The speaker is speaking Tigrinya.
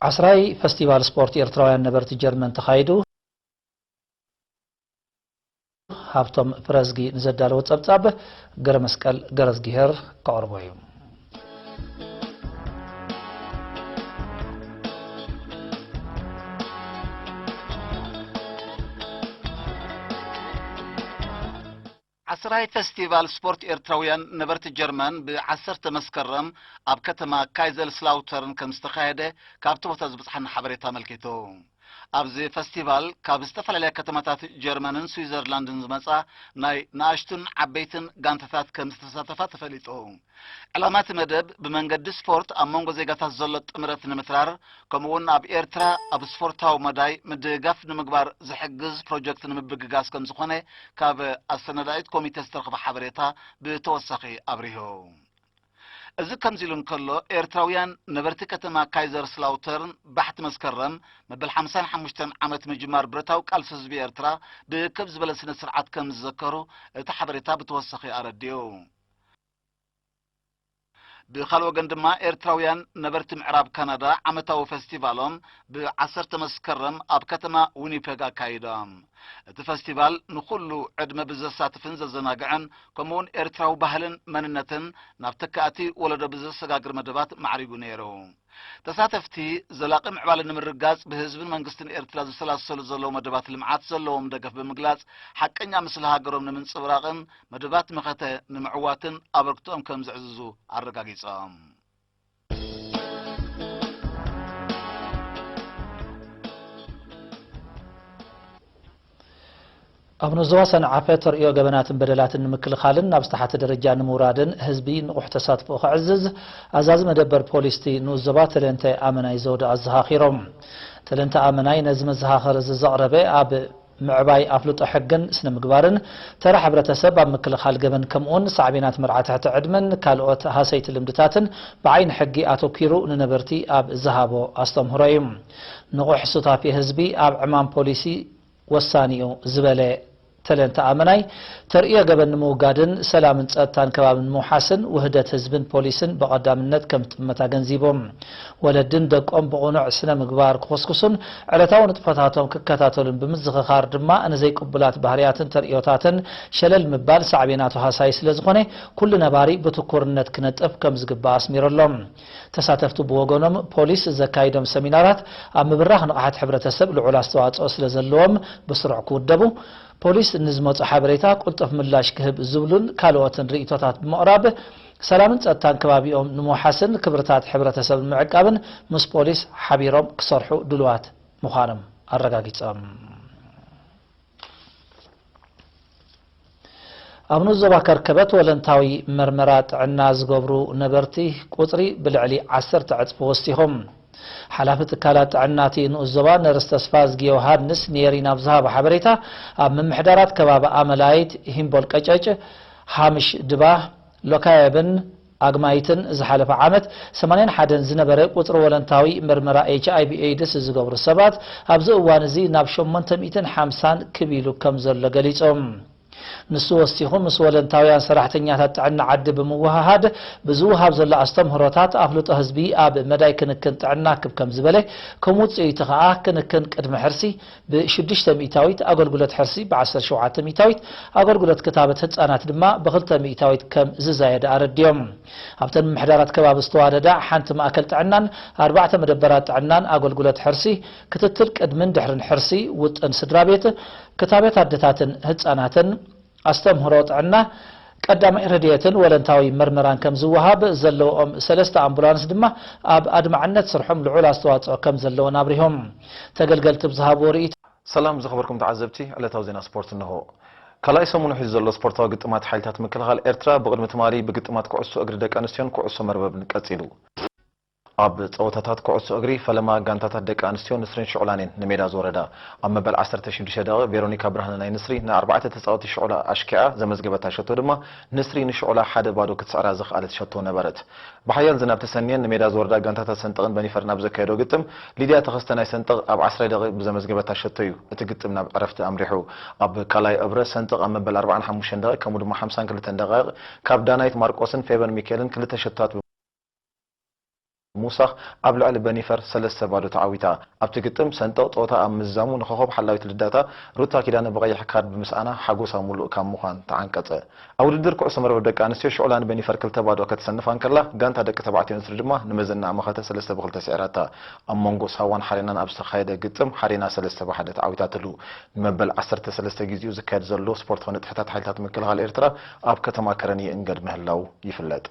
ዓስራይ ፈስቲቫል ስፖርት ኤርትራውያን ነበርቲ ጀርመን ተኻይዱ። ሃብቶም ፍረዝጊ ንዘዳለዎ ጸብጻብ ገረመስቀል ገረዝጊሄር ከቕርቦ እዩ። ዓስራይ ፈስቲቫል ስፖርት ኤርትራውያን ነበርቲ ጀርመን ብ ዓሰርተ መስከረም ኣብ ከተማ ካይዘር ስላውተርን ከም ዝተኻየደ ካብቲ ቦታ ዝበጽሓና ሓበሬታ ኣመልኪቱ። ኣብዚ ፈስቲቫል ካብ ዝተፈላለያ ከተማታት ጀርመንን ስዊዘርላንድን ዝመጻ ናይ ንኣሽቱን ዓበይትን ጋንታታት ከም ዝተሳተፋ ተፈሊጡ። ዕላማ እቲ መደብ ብመንገዲ ስፖርት ኣብ መንጎ ዜጋታት ዘሎ ጥምረት ንምትራር፣ ከምኡውን ኣብ ኤርትራ ኣብ ስፖርታዊ መዳይ ምድግጋፍ ንምግባር ዝሕግዝ ፕሮጀክት ንምብግጋስ ከም ዝኾነ ካብ ኣሰናዳኢት ኮሚተ ዝተረኽበ ሓበሬታ ብተወሳኺ ኣብሪሁ። እዚ ከምዚ ኢሉ እንከሎ፣ ኤርትራውያን ነበርቲ ከተማ ካይዘር ስላውተርን ባሕቲ መስከረም መበል ሓምሳን ሓሙሽተን ዓመት ምጅማር ብረታዊ ቃልሲ ህዝቢ ኤርትራ ብክብ ዝበለ ስነ ስርዓት ከም ዝዘከሩ እቲ ሓበሬታ ብተወሳኺ ኣረዲኡ። ብኻልእ ወገን ድማ፣ ኤርትራውያን ነበርቲ ምዕራብ ካናዳ ዓመታዊ ፈስቲቫሎም ብ ዓሰርተ መስከረም ኣብ ከተማ ዊኒፔግ ኣካይዶም። እቲ ፈስቲቫል ንኹሉ ዕድመ ብዘሳትፍን ዘዘናግዕን፣ ከምኡውን ኤርትራዊ ባህልን መንነትን ናብ ተካእቲ ወለዶ ብዘሰጋግር መደባት ማዕሪጉ ነይሩ። ተሳተፍቲ፣ ዘላቒ ምዕባለ ንምርግጋጽ ብህዝብን መንግስትን ኤርትራ ዝሰላሰሉ ዘለዉ መደባት ልምዓት ዘለዎም ደገፍ ብምግላጽ፣ ሓቀኛ ምስሊ ሃገሮም ንምንጽብራቕን መደባት መኸተ ንምዕዋትን ኣበርክቶኦም ከም ዘዕዝዙ ኣረጋጊጾም። ኣብ ንኡስ ዞባ ሰንዓፈ ተርእዮ ገበናትን በደላትን ንምክልኻልን ናብ ዝተሓተ ደረጃ ንምውራድን ህዝቢ ንቑሕ ተሳትፎ ከዕዝዝ ኣዛዚ መደበር ፖሊስ እቲ ንኡስ ዞባ ተለንተ ኣመናይ ዘውዲ ኣዘኻኺሮም። ተለንተ ኣመናይ ነዚ መዘኻኸሪ እዚ ዘቕረበ ኣብ ምዕባይ ኣፍልጦ ሕግን ስነ ምግባርን ተራ ሕብረተሰብ ኣብ ምክልኻል ገበን ከምኡውን ሳዕቤናት መርዓ ትሕቲ ዕድመን ካልኦት ሃሰይቲ ልምድታትን ብዓይኒ ሕጊ ኣተኲሩ ንነበርቲ ኣብ ዝሃቦ ኣስተምህሮ እዩ። ንቑሕ ሱታፌ ህዝቢ ኣብ ዕማም ፖሊሲ ወሳኒ እዩ ዝበለ ተለንተ ኣመናይ፣ ተርእዮ ገበን ንምውጋድን ሰላምን ጸጥታን ከባቢ ንምውሓስን ውህደት ህዝብን ፖሊስን ብቐዳምነት ከም ዝጥመት ኣገንዚቦም። ወለድን ደቆም ብቕኑዕ ስነ ምግባር ክኹስኩሱን ዕለታዊ ንጥፈታቶም ክከታተሉን ብምዝኽኻር ድማ ንዘይቅቡላት ባህርያትን ተርእዮታትን ሸለል ምባል ሳዕቤናቱ ሃሳይ ስለ ዝኾነ ኩሉ ነባሪ ብትኩርነት ክነጥፍ ከም ዝግባእ ኣስሚሮሎም። ተሳተፍቲ ብወገኖም ፖሊስ ዘካይዶም ሰሚናራት ኣብ ምብራኽ ንቕሓት ሕብረተሰብ ልዑል ኣስተዋጽኦ ስለ ዘለዎም ብስሩዕ ክውደቡ፣ ፖሊስ ንዝመጹ ሓበሬታ ቅልጡፍ ምላሽ ክህብ ዝብሉን ካልኦትን ርእይቶታት ብምቕራብ ሰላምን ጸጥታን ከባቢኦም ንምውሓስን ክብርታት ሕብረተሰብ ንምዕቃብን ምስ ፖሊስ ሓቢሮም ክሰርሑ ድሉዋት ምዃኖም ኣረጋጊጾም። ኣብ ንኡስ ዞባ ከርከበት ወለንታዊ መርመራ ጥዕና ዝገብሩ ነበርቲ ቁጽሪ ብልዕሊ ዓሰርተ ዕጽፊ ወሲኹ። ሓላፊ ትካላት ጥዕና እቲ ንኡስ ዞባ ነርስ ተስፋዝጊ ዮሃንስ ንኤሪና ኣብ ዝሃቦ ሓበሬታ፣ ኣብ ምምሕዳራት ከባቢ ኣመላይት፣ ሂምቦል ቀጨጭ፣ ሃምሽ ድባ፣ ሎካየብን ኣግማይትን ዝሓለፈ ዓመት ሰማንያን ሓደን ዝነበረ ቁጽሪ ወለንታዊ መርመራ ኤች ኣይ ቪ ኤድስ ዝገብሩ ሰባት ኣብዚ እዋን እዚ ናብ ሸሞንተ ሚእትን ሓምሳን ክብ ኢሉ ከም ዘሎ ገሊጾም። ንሱ ወሲኹ፣ ምስ ወለንታውያን ሰራሕተኛታት ጥዕና ዓዲ ብምውህሃድ ብዝወሃብ ዘሎ ኣስተምህሮታት ኣፍልጦ ህዝቢ ኣብ መዳይ ክንክን ጥዕና ክብ ከም ዝበለ፣ ከም ውጽኢቱ ከኣ ክንክን ቅድመ ሕርሲ ብሽዱሽተ ሚእታዊት፣ ኣገልግሎት ሕርሲ ብዓሰርተ ሸውዓተ ሚእታዊት፣ ኣገልግሎት ክታበት ህጻናት ድማ ብኽልተ ሚእታዊት ከም ዝዛየደ ኣረዲኦም። ኣብተን ምምሕዳራት ከባቢ ዝተዋደዳ ሓንቲ ማእከል ጥዕናን ኣርባዕተ መደበራት ጥዕናን ኣገልግሎት ሕርሲ፣ ክትትል ቅድምን ድሕርን ሕርሲ፣ ውጥን ስድራ ቤት፣ ክታበት ኣደታትን ህጻናትን፣ ኣስተምህሮ ጥዕና፣ ቀዳማይ ረድኤትን ወለንታዊ መርመራን ከም ዝወሃብ ዘለውኦም ሰለስተ ኣምቡላንስ ድማ ኣብ ኣድማዕነት ስርሖም ልዑል ኣስተዋጽኦ ከም ዘለዎን ኣብሪሆም። ተገልገልቲ ብዝሃብዎ ርእይቶ። ሰላም ዝኸበርኩም ተዓዘብቲ፣ ዕለታዊ ዜና ስፖርት እንሆ። ካልኣይ ሰሙኑ ሒዙ ዘሎ ስፖርታዊ ግጥማት ሓይልታት ምክልኻል ኤርትራ ብቕድሚ ትማሊ ብግጥማት ኩዕሶ እግሪ ደቂ ኣንስትዮን ኩዕሶ መርበብን ቀጺሉ። ኣብ ጸወታታት ኩዕሶ እግሪ ፈለማ ጋንታታት ደቂ ኣንስትዮ ንስሪን ሽዑላን እየን ንሜዳ ዝወረዳ። ኣብ መበል ዓሰርተ ሽዱሽተ ደቂቕ ቬሮኒካ ብርሃነ ናይ ንስሪ ንኣርባዕተ ተጻወቲ ሽዑላ ኣሽኪዓ ዘመዝገበታ ሸቶ ድማ ንስሪ ንሽዑላ ሓደ ባዶ ክትስዕራ ዘኽኣለት ሸቶ ነበረት። ብሓያል ዝናብ ተሰንየን ንሜዳ ዝወርዳ ጋንታታት ሰንጠቕን በኒፈርን ኣብ ዘካየዶ ግጥም፣ ሊድያ ተኸስተ ናይ ሰንጠቕ ኣብ ዓስራይ ደቂቕ ብዘመዝገበታ ሸቶ እዩ እቲ ግጥም ናብ ዕረፍቲ ኣምሪሑ። ኣብ ካልኣይ እብረ ሰንጠቕ ኣብ መበል ኣርባዓን ሓሙሽተን ደቂቕ ከምኡ ድማ ሓምሳን ክልተን ደቃይቕ ካብ ዳናይት ማርቆስን ፌበን ሚካኤልን ክልተ ሸቶታት ሙሳኽ ኣብ ልዕሊ በኒፈር ሰለስተ ባዶ ተዓዊታ። ኣብቲ ግጥም ሰንጠቕ ጸወታ ኣብ ምዛሙ ንኮኾብ ሓላዊት ልዳታ ሩታ ኪዳነ ብቐይሕ ካርድ ብምስኣና ሓጎሳ ሙሉእ ካብ ምዃን ተዓንቀጸ። ኣብ ውድድር ኩዕሶ መርበብ ደቂ ኣንስትዮ ሽዑላ ንበኒፈር ክልተ ባዶ ከተሰንፋ እንከላ፣ ጋንታ ደቂ ተባዕትዮ ንስሪ ድማ ንመዘና ኣመኸተ ሰለስተ ብክልተ ስዒራታ። ኣብ መንጎ ሳዋን ሓሬናን ኣብ ዝተኻየደ ግጥም ሓሬና ሰለስተ ብሓደ ተዓዊታትሉ። ንመበል ዓሰርተ ሰለስተ ግዜኡ ዝካየድ ዘሎ ስፖርታዊ ንጥፈታት ሓይልታት ምክልኻል ኤርትራ ኣብ ከተማ ከረን ይእንገድ ምህላው ይፍለጥ።